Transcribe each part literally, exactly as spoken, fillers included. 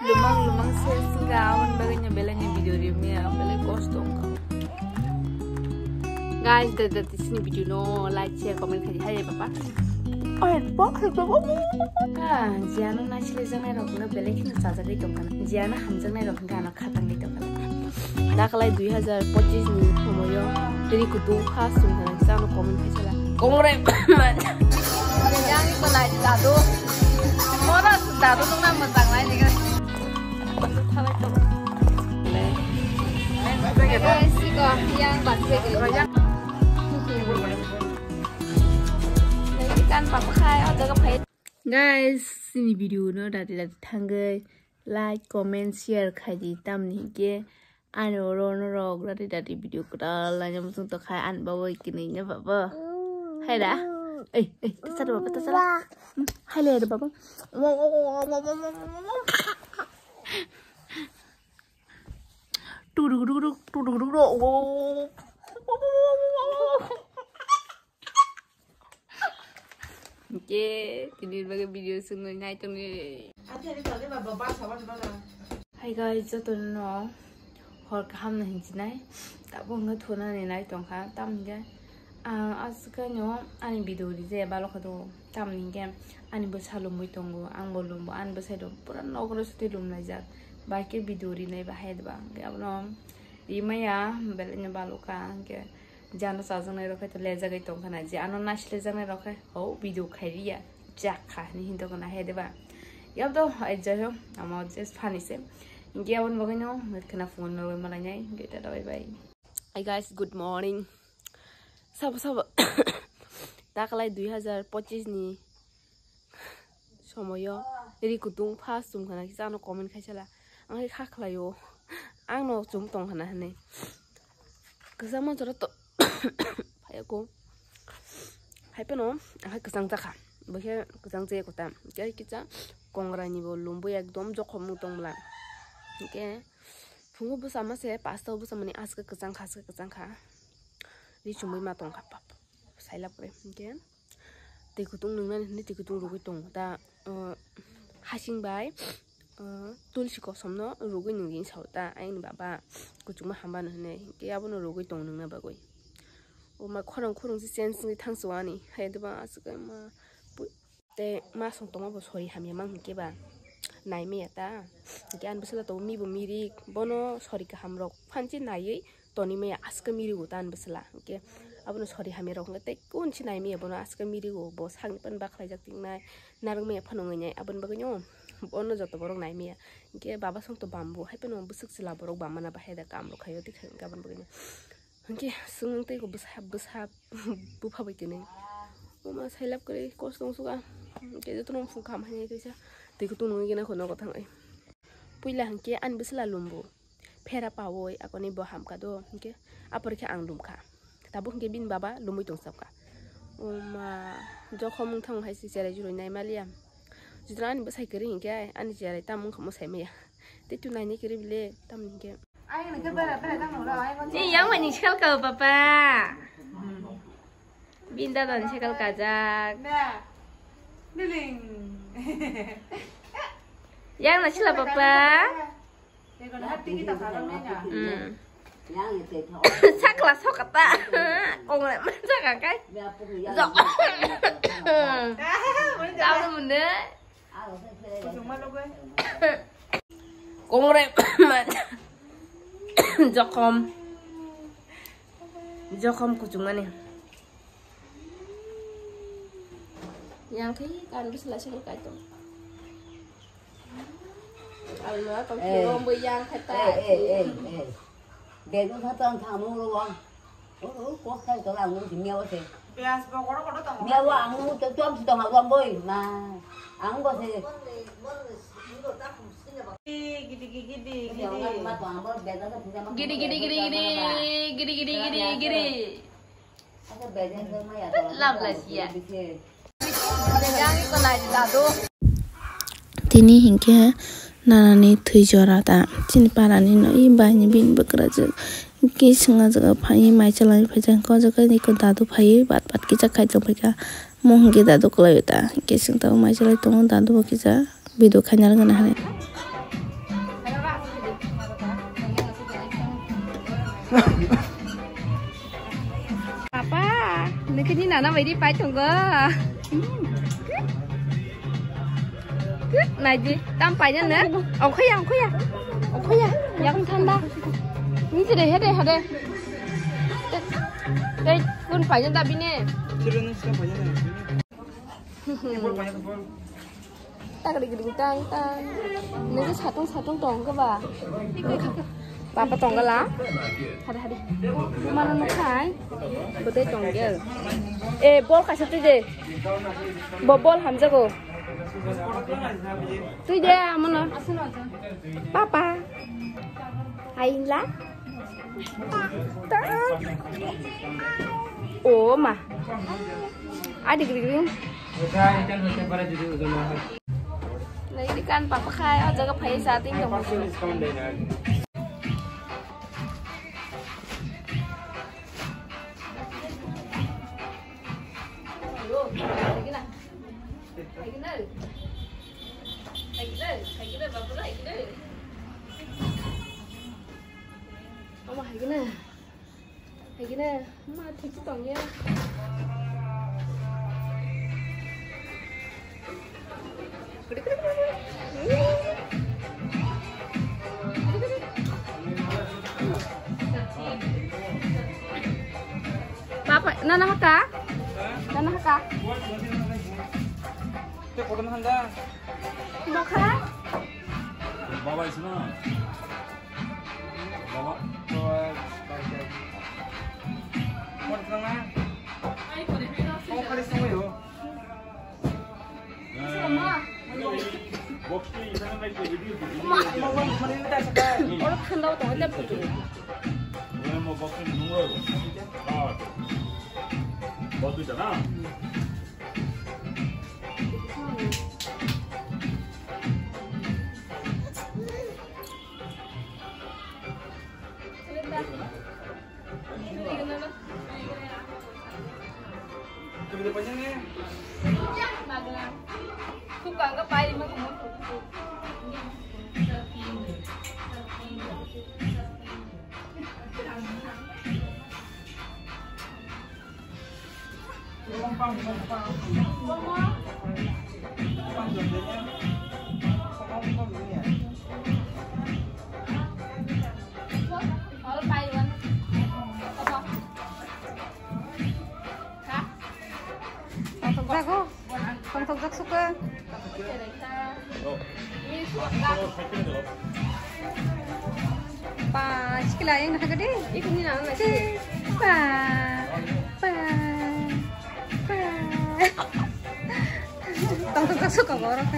Lumang lumang se singa awan baganya belanya video rimya belai kosto wngkha. Guys, da da tisini video no like, share, comment khai hai papa. Oh, box box. Ah, jiano na sile janai rok na belai khina sajagwi tongkha. Jiano hamjaknai rok na khatangwi tongkha. Daklai dui hazar pochis ni somoyo teri kutung first sung kha, chano comment khai sala. Kongre. Yang ko lai dadu. Mora dadu nang na majang lai ni. Guys, siko yang basket. Kan papa khai o jaga phai. Guys, sini video no dati dati thangwi like, comment, share khai di, tamni hinkhe ani oro norok dati dati video kwtal laina muchung tokha ani babo ikinwi na babo. Hai da? Ei, ei, tasara baba, tasara. Hai le baba. Tuduk, tuduk, tuduk, tuduk. Hinkhe tini bagwi video swngnai nai tongni. Hi guys, jotono hor kaham no hinchinai. Tabuk wngkha thunani nai tongkha, tamni hinkhe, ah, aswkano ani video rijak balo kha do, tamni hinkhe ani bwsa lumwi tongo, angbo lumbo, ani bwsai rok pura nokro sotwi lumlaijak, bai khe video rinai bahai deba, hinkhe abono rimaya belai no balo kha, hinkhe. Jano chajaknai rok khe to lejagwi tongkha na, je ano nasilejaknai rok khe ho video khairiya jakha hinwi hinto khna he deba. Yabdo ai jai ho, amo just funny se. Hinkhe aboni bagwi no khna phone no rwi malainai, hinkhe tata bye bye. Hi guys, good morning. Sabo sabo daklai dui hazar pochis ni somoyo ri kutung first chum khana kisa ano comment khaisala. Ang hai kha khlaio. Ang no chum tong khana hwnwi. Kwchangma jora to phaiya ko. Hai phano ang hai kwchang jakha. Bo khe kwchang je kota. Khe kisa kongrai ni bo lum bo ekdom jokhom tong bwla. Khe phungo bwsa ma se pasta bwsa mani aske kwchang kha, aske kwchang kha. Ri chumui ma tong kha pap. Sailap kre. Khe. Twi kutung nungnani hwnwi twi kutung rwgwi tongo ta, uh, hasing bai, uh, tulsi kosom no rwgwi nungwi sao ta, ayang ni baba kuchukma hamba no hwnwi, hinkhe abono rwgwi tong nungna bagwi. O ma khorang khorang se change wngwi thangsu ani, hai deba aswk ma pui-, tei ma song tongma bo sori hamya mang hinkhe ba nai maya ta, hinkhe ani bwsala tongo mibo mirik, bono sori kaham rok phansi naiwi tonwi maya aska mirigo ta ani bwsala. Hinkhe abono sori hamya rok hinkhe tei kun se nai maya bono aska mirigo, bo sakni phano bakhlaijak tingnai, narwk maya phano wngwi nai, aboni bagwi no bono joto borok nai maya. Hinkhe baba song to bambu hai phano bwswk chwla borok bamana bahai da kam rok khaio tei khai hinkhe aboni bagwi no. Hinkhe swngwng tei ko bwsa bwsa bupha bai tini. Oma sailap kwrwi kosto wng suka. Hinkhe jotono wngphung kaham hai nai kaisa twi kutung nungwi gana kho nogo thangai. Puila hinkhe ani bwsala lumbu. Phera pawi akoni bo hamkha do, hinkhe apor khe ang lumkha. Tabuk hinkhe bini baba lumwi tongchapkha. O ma, jokhom wngthang hai se cherai churui nai maliya. Judra ani bwsai kwrwi hinkhe ani cherai tamo wngkha mwsai maya. Tei tu nainai kwrwi bile tamo hinkhe. Ni yang mani sekal ka papa. Bini dada ni sekal kajak. Yang na sila papa. Hmm. Sakla sokata. Kong le ma saka kai. Zo. Tahu mune. Kongre jokhom jokhom kuchungmani. Yang khe kan bisla sini kai tong. Alma tong. Eh. Kiro bo yang khe ta. Eh, eh, eh, eh. Bego kha tong thamu ro. O, o, kok khai to ang nung si miao se. Pias bo kodo kodo tong. Miao ang nung to tuam si tong awang boi ma. Ang bo se. Gidi gidi gidi gidi. Gidi gidi gidi gidi. Gidi gidi gidi gidi. Asa bejeng se maya to. Love love ya. Tini hinkhe nanani thwi jora ta chini parani no i bai ni bini bwkrajwk hinkhe swngna jaga phaiwi mai chalai phaijak hinkhe o jaga ni dadu phaiwi bat bat kisa khai tongphaikha omo hinkhe dadu kwlaiwi ta hinkhe swngta o mai chalai tongo dadu bo kisa video khaina gana hinwi. Papa, nokni nana bai di pai tongo. Naidi, tam paina ne? Ongkhoya, ongkhoya. Ongkhoya, yakung thanda. Ni sire, hede, hede. Tei, kun paina da bine. Takri gring tang tang. Nini satung satung tong ke ba? Papa tong gala. Hari hari. Mana no khai. Bote tong gel. Eh, bol kaisa tui de. Bo bol hamjago. Tui de amono. Papa. Aingla. Oh ma. Adi giri giri. Nai di kan papa khai, oh, jaga phai sa ting tong. Omo hai gana. Hai gana. Ma thik tong ya. Papa, nana haka? Nana haka? Te kodan handa. Bokha? Baba isna. Baba. Baba. Mon tanga. Kau kali sama yo. Box ni sana naik ke video. Oro khanda o tongo, tei photo. Oro mo box ni nungro. Ah. Box ni sana. Tongthokjago, tongthokjak suka. Pa, sikila yang nak gede. Ikut ni nama masih. Pa, pa, pa. Tongthokjak suka borok.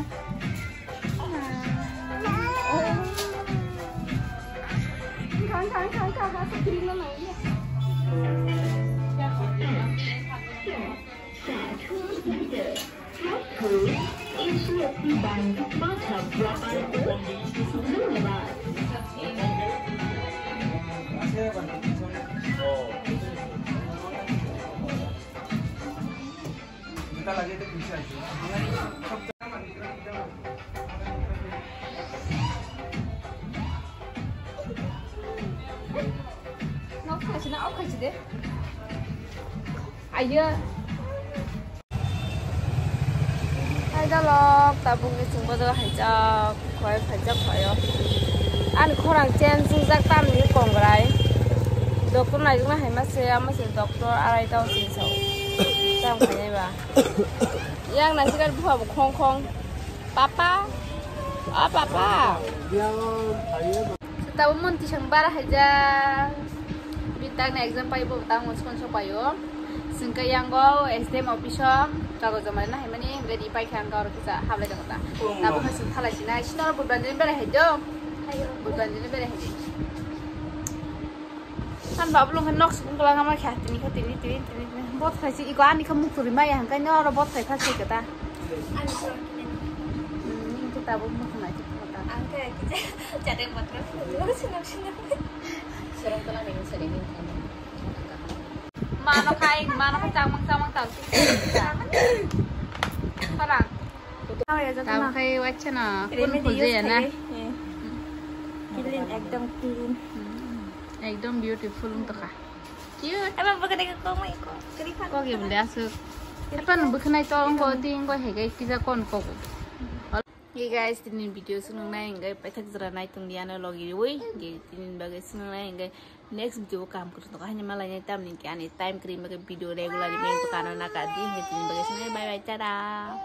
Nok khaisi na, off khaisi de. Ayo. Hai dalok, tabukni chwng bodo haijak, khwlai phaijak khlaio. Ani khorang change wngjak tamni kongrai. Doctor naijuknai hai ma se, ama se doctor arai tao chini sao. Tamo khainai ba. Yang naisikar bupha bo khong khong. Papa, o papa. Tabo monti sang bara haijak. Bitang na exam pai bo tang mon skon so paio. Singka yango S D M office o kagoj joma na hai mani ready pai kha ang karo kisa hablai jama ta. Tabo no sing thalai sina sino budbandi bere haido. Budbandi bere haido. Kan babu lung nok sukung kelang ama kha tini kha tini tini tini tini bot khai si iko ani kha muk turi maya hangkai no aro bot khai kha si kata. Ani kha tini. Hmm, kita bo muk nai kita kata. Angka kita jadi bot khai. Sinam sinam. Serong kelang ini sering ini. Mano khai mano khai chamang chamang tam. Parang. Tamo khai wachana. Kun khulje na. Clean ekdom clean. Hmm. Ekdom beautiful wng tongkha. Cute. Aba bwkha dai kok mai kok. Kiri kha. Kok ya bole aswk. Epan bwkhanai to wngko, ti wngko hege kisa kon kok. Hey guys, tini video swngnai hingke paithak jora nai tong di ano logi wi. Ge tini bagwi swngnai hingke next video kam kru to kahini malai nai tamni ke ani time kri bagwi video regular ni to kana na ka di hingke tini bagwi swngnai, bye bye, tada.